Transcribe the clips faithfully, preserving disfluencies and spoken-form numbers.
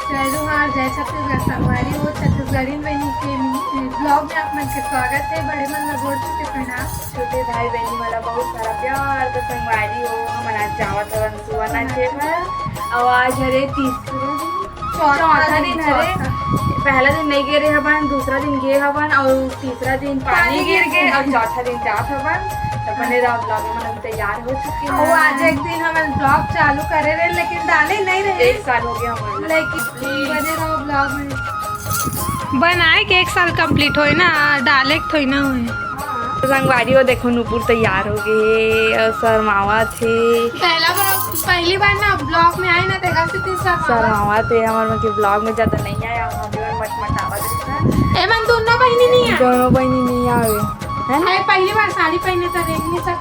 जय जोहार, जय छत्तीसगढ़ संगवारी हो। छत्तीसगढ़ी बहिनी के vlog में आप मन के स्वागत है। बड़े मन ला गोड़ छू के प्रणाम। छोटे भाई बहिनी मन ला बहुत सारा प्यार। तो संगवारी हो, हमन आज जावत हवन सुआ नाचे बर। अउ आज हरे तीसरा दिन, चौथा चौथा दिन, दिन हरे। चौथा। पहला दिन नहीं गे रहे हवन, दूसरा दिन गे हवन, अउ तीसरा दिन पानी पानी गिर गिर गे, गे। अउ चौथा दिन जात हवन। तो बने रहा vlog में, हम तैयार हो चुके हैं। अउ आज एक दिन हमन vlog चालू करे रहे, लेकिन डाले नहीं रहे। एक साल हो गया हमारा। लेकिन बने रहो vlog में। बनाए के एक साल complete होए ना, डाले के थोड़ी ना होए। तो संगवारी हो, देखो नूपुर तैयार हो गए हे अउ शर्मावत हे। पहला बार, पहली बार ना vlog में आए ना, तेरा से तीन शर्मावत। शर्मावत हे, हमर मन के vlog में ज्यादा नहीं आया, हम भी मटमटावत रहिस। ए मन दोनों बहिनी नहीं आए। दोनों बहिनी नहीं आवे, है ना? अरे पहली बार साड़ी पहने तो रेंगनी सब।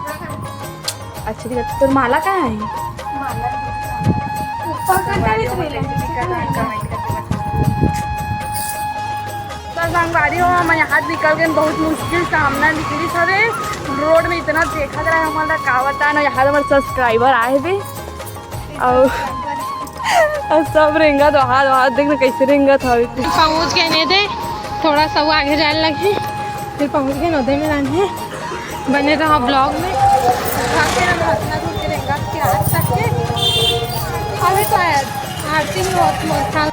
अच्छा, ठीक है, तोर माला कहाँ है? माला ऊपर का तारीफ नहीं लगी। तो संगवारी हो, हम यहाँ निकल गए, बहुत मुश्किल सामना निकली हवे। रोड में इतना देखत रहे, हमारा का बता ना, यहाँ हमारे subscriber आए भी। अउ, अउ सब रेंगत, वहाँ, वहाँ देख ना कैसे रेंगत हवे। पहुँच गए ने दे, थोड़ा सा वो आगे जाए लगे, फिर पहुँच गए नोदे में लाने। बने रहो vlog में। अभी तो आया। आरती में बहुत मस्त था।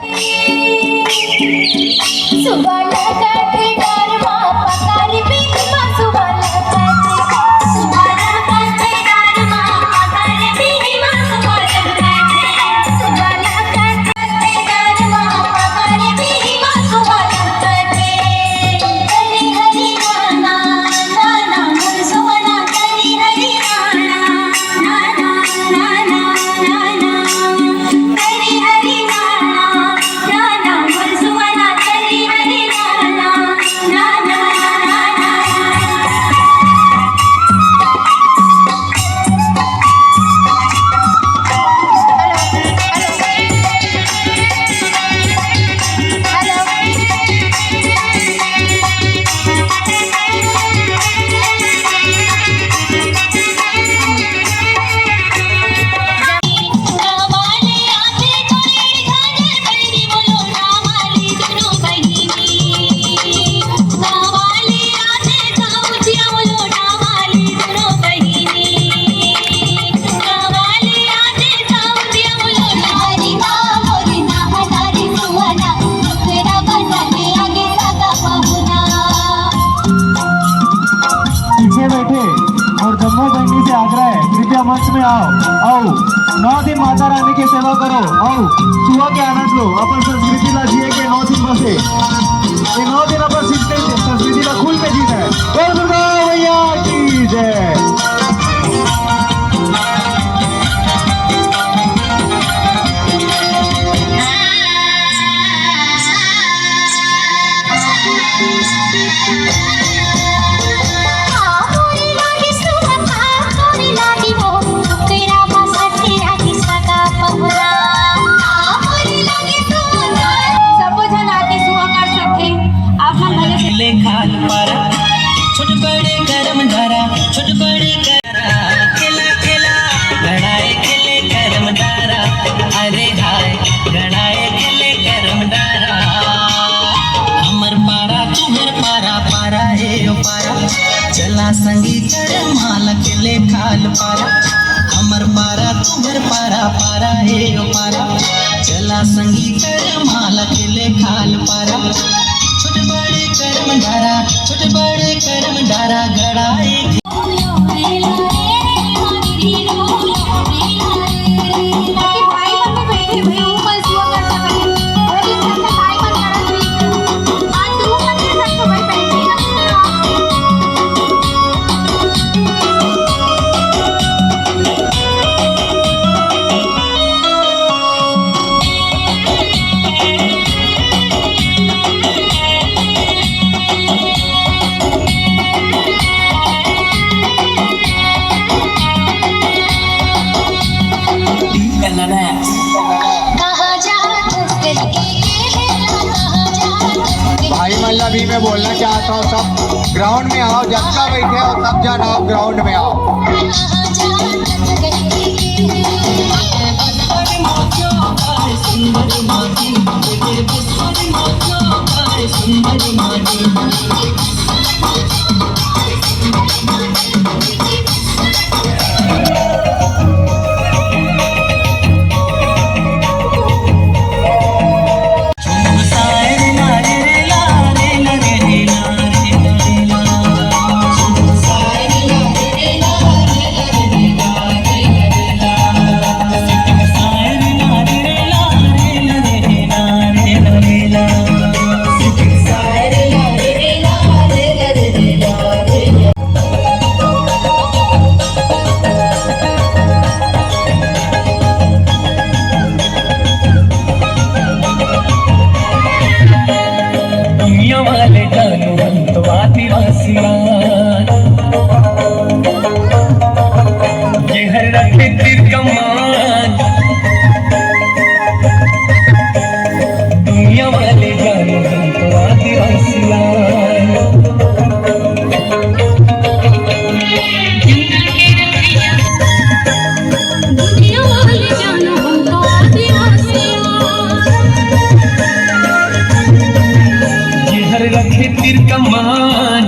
पीछे बैठे और जम्मो बहनी से आग्रह है, कृपया मंच में आओ। आओ, नौ दिन माता रानी की सेवा करो। आओ, सुआ के आनंद लो, अपन संस्कृति ला जिए के नौ दिन बसे। ये नौ दिन अपन सीखते हैं, संस्कृति ला खुल के जीना है। बोल दुर्गा मैया की जय। सबो झन आके सुआ कर सकथे। आप मन भले से ले खाल पारा, छोट बड़े करम धारा, छोट बड़े करा, खेला खेला, गड़ाए खेले करम धारा, अरे हाय, गड़ाए खेले करम धारा। हमर पारा, तुम्हर पारा, पारा ए ओ पारा, चला संगी करम माला खेले खाल पारा। हमर पारा, तुम्हर पारा, पारा ए ओ पारा, चला संगी करम माला खेले खाल पारा। छोट बड़े करम धारा, छोट बड़े करम धारा, गड़ाए भाई मन ला भी मैं बोलना चाहता हूँ, सब ग्राउंड में आओ, जतका बैठे हो सब जन आओ, ग्राउंड में आओ। सियान, जेहर रखे तीर कमान, दुनिया वाले जाने हम तो आदिवासियान। दुनिया वाले जानो हम तो आदिवासियान। जेहर रखे तीर कमान।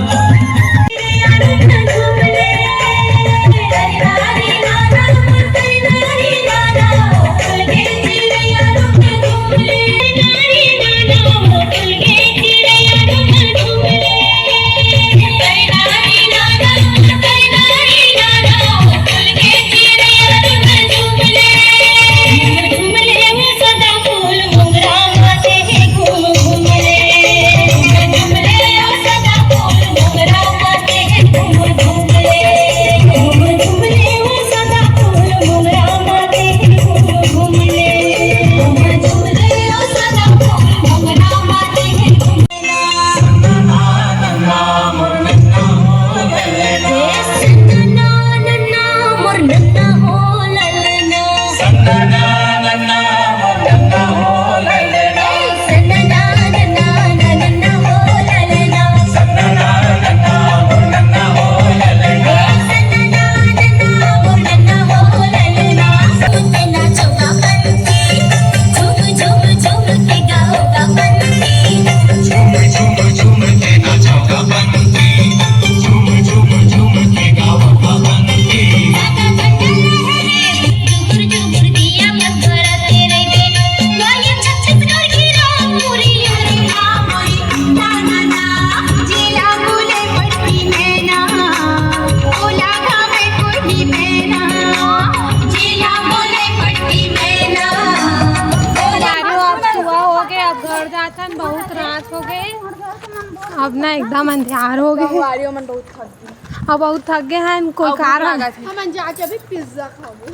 अब ना एकदम अंधियार हो गे। संगवारी मन बहुत थक गे। अब बहुत थक गे हन, कोई अब भूख कारण। लागत हे। हमन जाके अभी पिज्जा खाबो।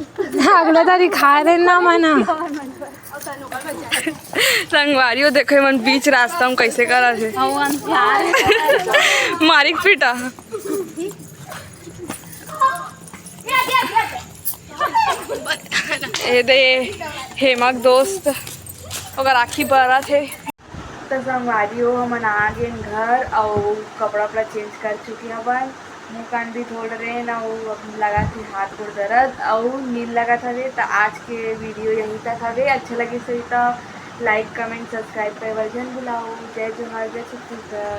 अगले तारीख खाए रहे ना मन। संगवारी हो, देखो मन बीच रास्ता में कैसे करत हे। मारिक पीटा। ए दे, हेमक दोस्त, ओकर आँखी बरत हे। त संगवारी हो, हमन आ गेन घर अउ कपड़ा उपड़ा चेंज कर चुके हवन। मुंह कान भी धो डरेन अउ अब लगा थे हाथ गोड़ दर्द अउ नींद लगत हवे। त आज के वीडियो यहीं तक हवे। अच्छा लगिस होही त लाइक, कमेंट, सब्सक्राइब करे बर झन भुलाओ। जय जोहार, जय छत्तीसगढ़।